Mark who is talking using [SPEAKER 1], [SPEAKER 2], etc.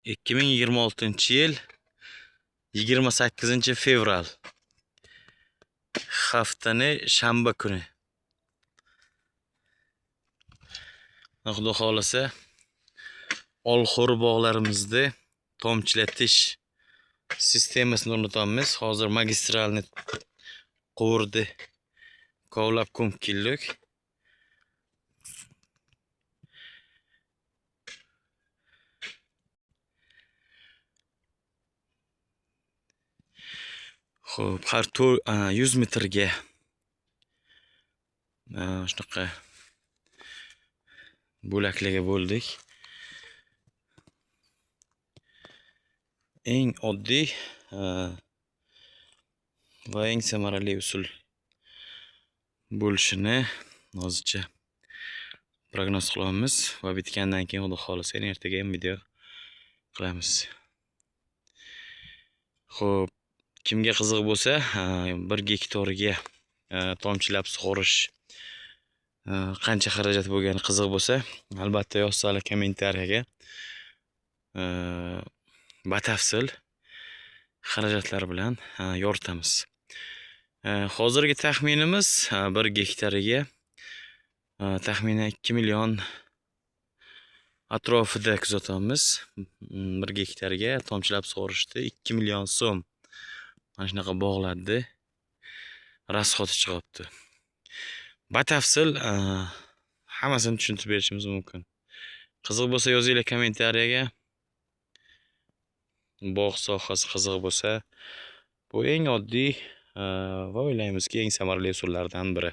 [SPEAKER 1] 2026-yil 28 fevral, haftani shanba kuni. Xudo xohlasa, olxo'ri bog'larimizda tomchilatish sistemasini o'rnatamiz. Hozir magistralni quvurni kovlab ko'mib keldik. Xo'p, har 100 metrga shunaqa bo'laklarga bo'ldik. Eng oddiy va eng samarali usul bo'lishini hozircha prognoz qilyapmiz va bitgandan keyin, Xudo xohlasa, yana ertaga ham video qilamiz. Xo'p, kimga qiziq bo'lsa, 1 gektarga tomchilab sug'orish qancha xarajat bo'lgani qiziq bo'lsa, albatta yozsalar kommentariyaga, batafsil xarajatlar bilan yoritamiz. Hozirgi taxminimiz 1 gektariga taxminan 2 million atrofida kuzatamiz. 1 gektarga tomchilab sug'orishda 2 million so'm mana shunaqa bog'larda расход i chiqyapti. Batafsil hammasini tushuntirib berishimiz mumkin. Qiziq bo'lsa, yozinglar kommentariyaga. Bog' sohasi qiziq bo'lsa, bu eng oddiy va o'ylaymizki, eng samarali usullardan biri.